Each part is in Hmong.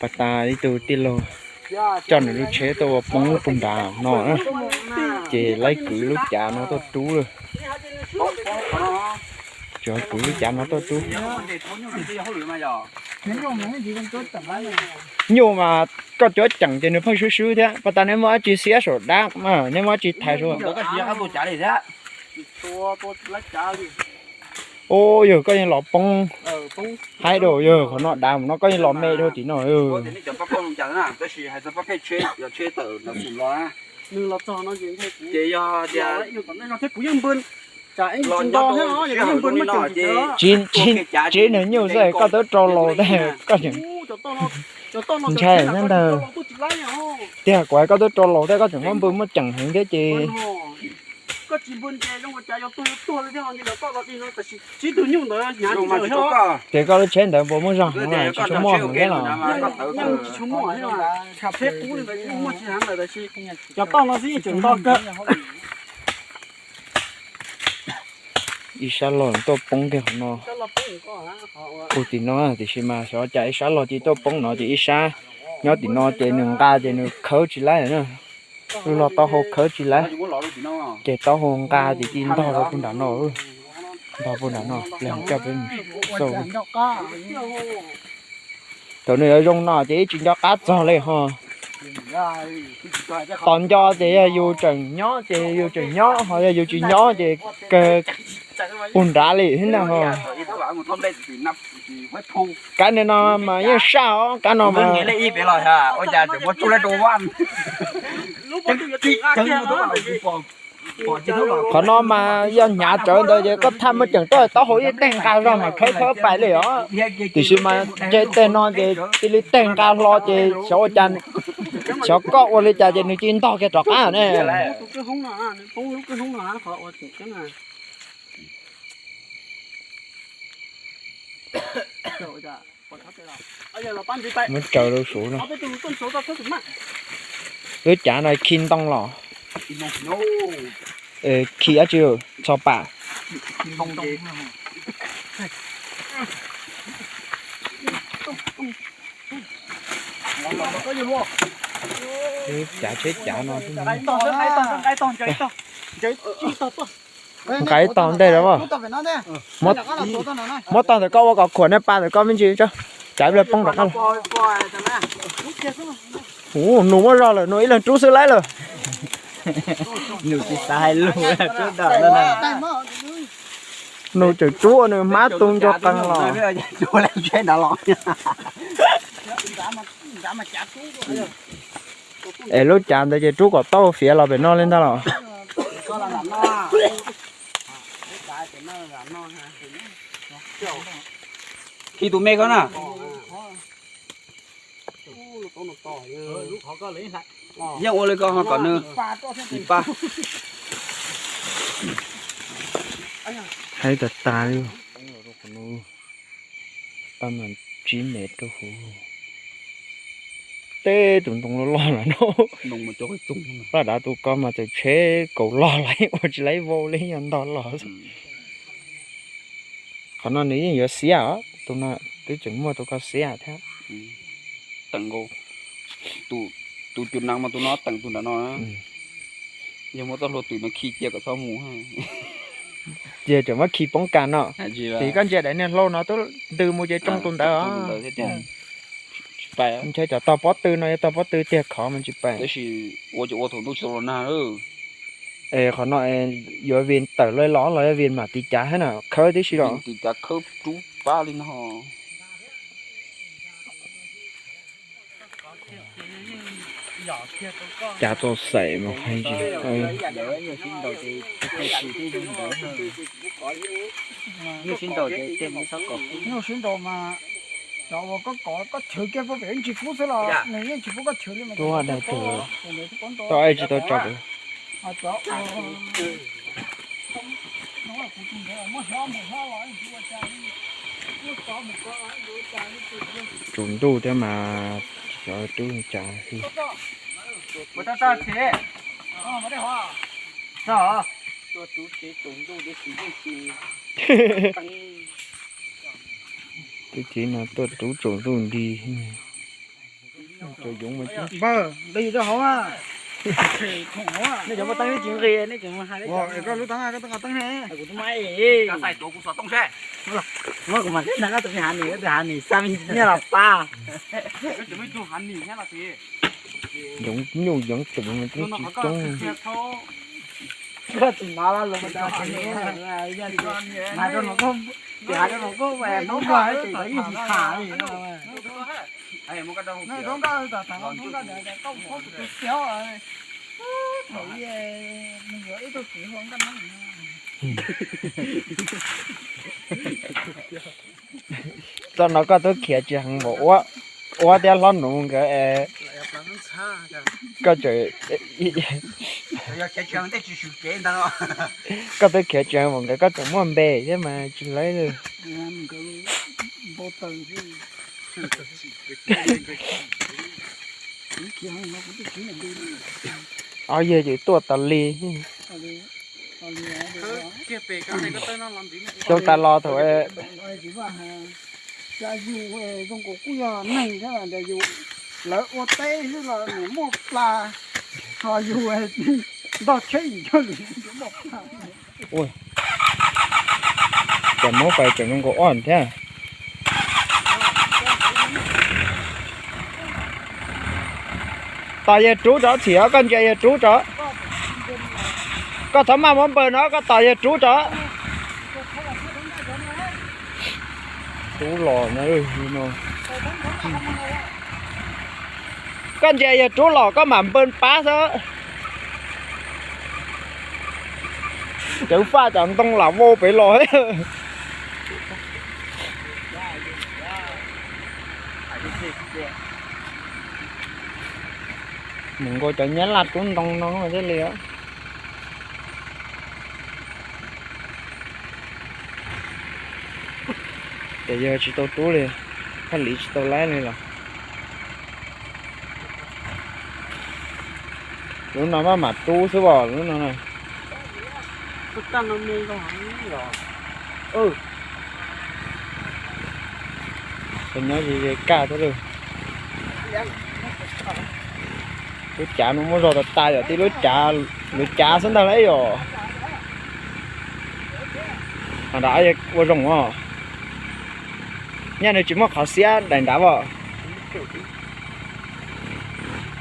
Pas tas ib tug tij laug coj nws lub tsheb tuaj ua poob puag nrad no na, ces laib kwv lub cav no tuaj rub lawm. Tsuas kwv lub cav no tuaj rub. Nyuj mas koj cuab ceem ces nws pheej swb swb thiab. Pas tas neb muaj dab tsi xiab saum dab, neb muaj dab tsi thaiv saum. Ub, yog koj yeej los poob haib rau, yog qhov no dav mus no koj yeej los me rau tim no. Tsis, tsis nws nyuj xwb, koj twb rau laus tiag, koj tseem ntshai nyob ntawd. Tiag, kuv hais koj twb rau laus tiag, koj tseem muab npw muab ceem heev thiab ces. Ces koj lub tsheb ntawd puas muaj zog heev, tsis tshua muaj heev thiab los? Ib sab loj tuaj poob kiag qhov no. Ua tim no tiam sis mas xyov cas ib sab loj ces tuaj poob no ces ib sab nyob tim no ces nws nqa ces nws khawb tsis laib na. Lub log taub hau khawb tsis laib, ces taub hau nqa ces cia ntog rau puag nram no, ntog puag nram no, pliag coj peb mus xauj. Thaum nws yuav zoo no ces ib tsis nco qab txog li ho. Tos nco ces yog yus tseem nyob ces yus tseem nyob, ho yog yus tsis nyob ces kawg puag nrad li thiab ntag ho. Kab ntawm no mas yeej saj os, kab no mas. Qhov no mas yog hnyav tsawv ntawd ces koj thaj muab ceem rau taub hau ib teg nqa zog mas khawb khawb pais li os. Tiam sis mas nce teg no ces cia li teg nqa hlo ces xyov ua cas, xyov koj ua li cas ces nws cia li ntog kiag rov qab ne. Muab tsaws rau saud no. Lub cav no khi ntoo los? Khi dab tsi? Txhos pam. Lub cav tsheb cav no. Nqa ib tog ntej los. Muab tog ntawm koj ua kom khuam nej pa ntawm koj me ntsis tso. Cav ib pliag poob rov qab los. Ua nus muab zog lawm, nus ib leeg rub xwb laib lawm. Nus tsis xav hais lus, rub dam no. Nus tseem rub ua nws hmab tu nco qees los. Es lub cav ntawd ces rub kom tau fiav los pem no li ntag los. Khi tus me ko na. Yeej ua li ko ho kom nws tsis pa. Haib tas tas li. Pab mas tsib mev rau huv. Teb tus ntoo loj loj los no. Paj dav tus ko mas txawm tsheb kaus log lawm ua tsis laib vau li yog ntog los. Qhov no nws yeej yuav xiab os, tus no twb tseem muaj tus ko xiab thiab. Teem nkaus, tus cus nees mas tus no teem tus nram no. Yog muab txoj hlua twm no khi cia kom txhob mus. Ces tseem muab khi poob kas no. Tis koj ntsia daim niag hlau no twb ntws mus ces tsoo tus ntawd. Ntshai cov tog pob tw no yog tog pob tw tiag khov mas tsis pais. Tab sis ua ces ua thaum ntuj tsis tau los nag. Es qhov no yuav vij tawm los los yuav vij mam tiv cav thiab na, khawb tib si los. Tiv cav khawb rub pab li no. Cav txaus xaim mas hais ntsis. Nyuj sib nraus ces tej nws txhob kom. Nyuj sib nraus mas cov uas koj kom koj chwv kiag puag pem ntsis kub xwb los nws yeej tsis pub koj chwv li mas. Tuaj daig tus tau ib tsis tau tso. Tsaus ntuj thiab mas xyov rub li cas li. Twb txiv no tuaj rub tsaus ntuj nti. Cov yoov mas npawg, nqis rau hauv. Nej cov muaj teeb nej tsis nqis, nej tseem hais koj lub teeb, koj teeb qhov teeb ne. Kuv twb muab, muab kuv mas koj tus hav nis, koj tus hav nis xa me nyiaj los pab. Yoov nyuj yoov twm mas tsis coob. Koj tsis hnov los, txoj no koj twb khiav tsis heev npaum ua, ua thiab hlob nuv nkawd. Koj tseem, koj twb khiav tsis heev npaum nkawd, koj tseem muaj npe thiab mas tsis laib li. Ob yawg ces tuaj tas li. Xyoo tas los thaum, yus zoo nkaus kuj yog neeg thiab, yus lawv ua teb xwb los nws muaj plas, ho yus ntog tsheb yim cuag li muaj plas. Cas muab fais tseem zoo nkaus ob thiab. Tos yawg rub tso, txhim os, koj ntsia yawg rub tso. Koj txhob maj muab npawg no, koj tos yawg rub tso. Rub los no. Koj ntsia yawg rub los koj mam npawg pab xwb. Cawv faj cov ntoo lam vau pem los. Mus nkaus cov nyab laj rub ntoo no thiaj li. Ces yog tsis tau rub li, Thaj Liv tsis tau laib li los. Lub no maj mam rub xwb os, lub no na. Nyob ze ze kaj thiab lawm. Lub cav no muaj zog tas tas yom, tib lub cav, lub cav xwb ntag lauj yom. Nram ua zoo os. Nyaj nws tsis muaj qhov xiab daim nrad os.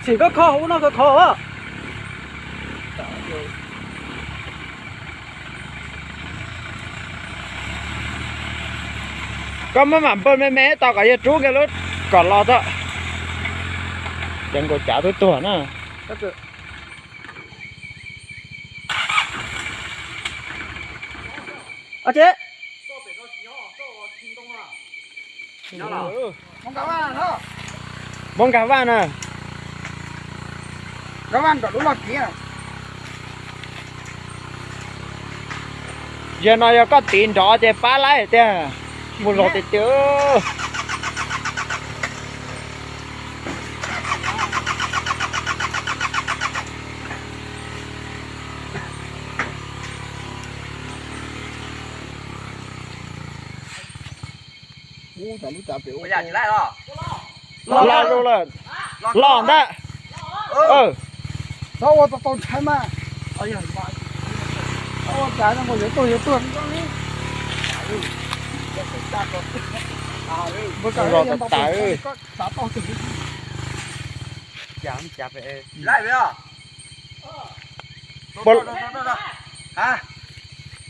Txhim koj kho hauv no koj kho. Koj maj mam npawg me me tau kom yawg rub kiag lub kom los tso. Ces nkaus cav twb tuag na. Npau nkag vaj na. Yog no yog koj tiv nrov ces pab laib tiag. Mus zog tiag tiag. Los los lawm. Los ntag. Txhob ua tau tau ntshai mas. Ua cas no yuav tuag yuav tuag. Mus zog tas tas.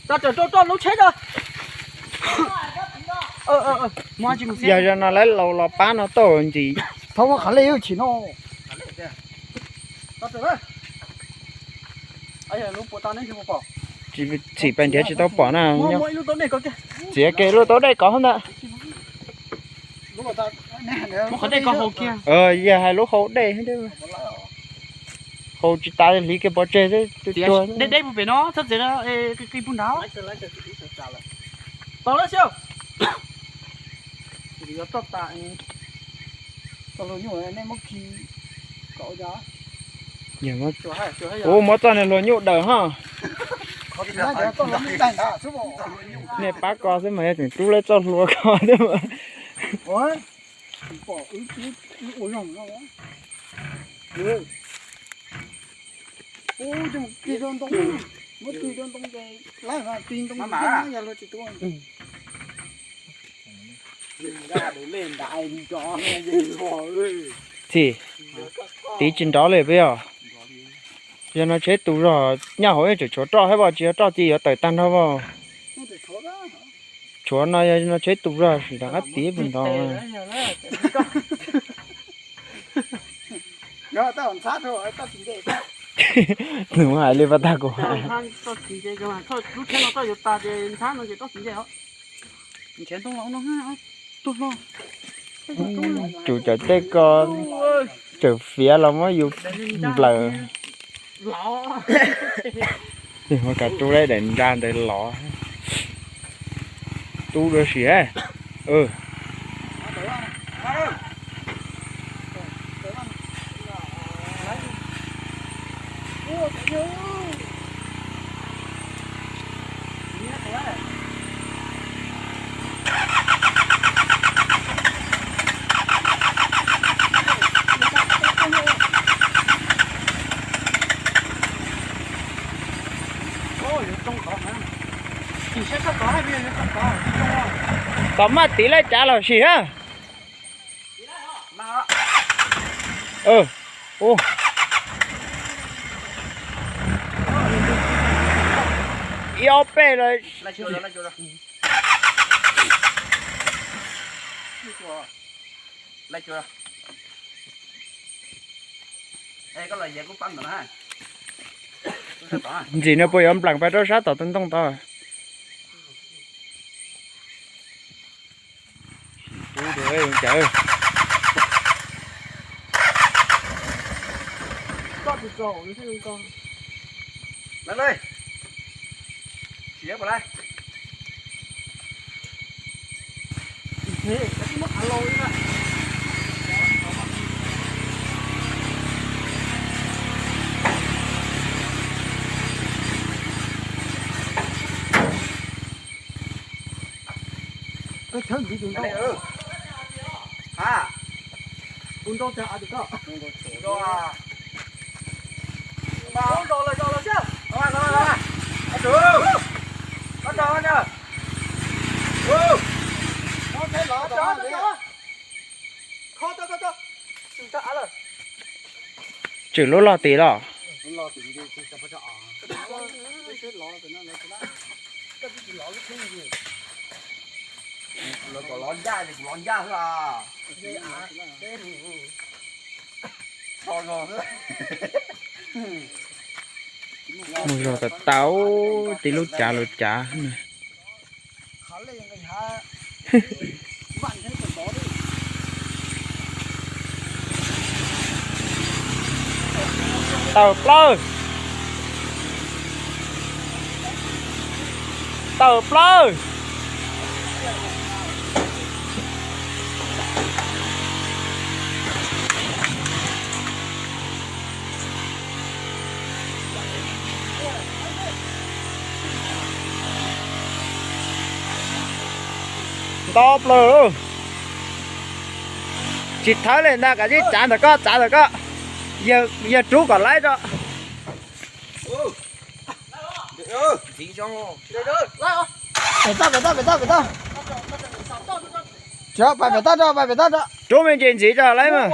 Tso, tso, tso lub tsheb tso. Yog no lawv laus los pab no tau ntsis. Thov muab qhov lej chim no. Tsis, txhim pais nrhiav tsis tau pom na. Txiav kiag lub taub dej kov hauv ntag. Yog hais lub hau dej, hau tsis tas hliv kiag pov tseg xwb. Dej deb puag pem no txhob txiav, qi puag nrad. Ua muab txoj niag hluas nyuj daws ho. Nej pab ko xwb mas yog tseem rub lawv txoj hlua ko xwb mas. Pom wb ua zoo no. Ub, coj mus tig rau ntoo, muab tig rau ntoo ces laib mas tig ntoo, yog luag tsis tua. Txim, tiv tsis nrov li peb os. Yog no tsheb tu zog, nyob hauv yeej tseem tshuav roj thiab, tsis yog roj ces yuav tawm tag nrho os. Tshuav no, yog no tsheb tu zog sim rov qab tiv puas nrov. Nws muab hais li pas tag kuv hais. Tsum cov tej ko, tsawm fiav los muab yus nplawm. Muab kav rub daim nra ntawd los. Tub dua si. Tom maj tiv laj cav los sim na. Ib ob peb los. Ntxim no puas yuav nplam pais rau sab tom tus ntoo tod? Tswm lub loj tid los? Mus zog tau tau, tib lub cav lub cav. Tawm plaws, tawm plaws. Nto plaws. Tsis thawb li ntag, kav tsij tsav ntawm koj, tsav ntawm koj. Yawg rub kom laib tso. Pem toj, pem toj, pem toj, pem toj. Pais pem toj rau, pais pem toj rau. Rub me ntsis ntxiv tso laib mas.